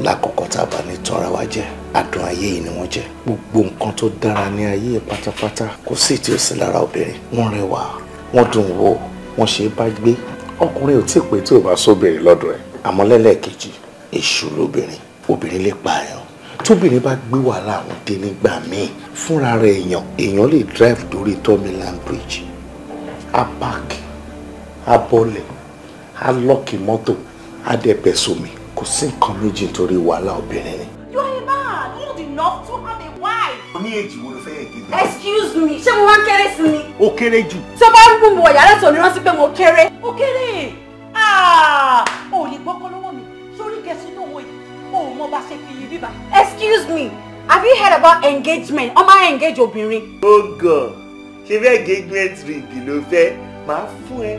Lákọ̀ọ́kọ́, tá a bá ní tọ́ra wa jẹ́, adùn ayé yìí ni wọ́n jẹ́. Gbogbo nǹkan tó dára ní ayé pátápátá, kò sí tí ó sí lára obìnrin. Wọ́n rẹwà, wọ́n dùn wò, wọ́n ṣe é bá gbé. Ọkùnrin ò tí ì pé tí ò bá sóbìnrin lọ́dọ̀ ẹ̀. Àmọ́ lẹ́lẹ́kejì, èṣù lóbìnrin. Obìnrin lè pa àyàn. Tóbìnrin bá gbé wàhálà àwọn dé nígbà míì, fúnra rẹ̀ èèyàn, èèyàn lè drive dórí Third Mainland Bridge, á park, á bọ́lẹ̀, á lock mọ́tò, á dẹ̀ bẹ̀ sómi. Kò sí nǹkan méjì nítorí wàhálà obìnrin ni. You are a man old enough to have a wife. Ní èjì wo ló fẹ́ yẹ gidi? Excuse me, ṣé mo wá ń kéré sí ni? Ó kéré jù. Tí o bá ń bú mi wọ̀ yàrá tó ní rántí pé mo kéré. Ó kéré. O ò lè gbọ́kọ́ lọ́wọ́ mi sórí gẹ̀ẹ́sì tó wọ yìí, o ò mọ bá ṣe fi yí bíbá. Excuse me, have you heard about engagement? Ọmọ engage obìnrin. Ó gọ̀, ṣe fẹ́ engagement ring ló fẹ́ máa fún ẹ.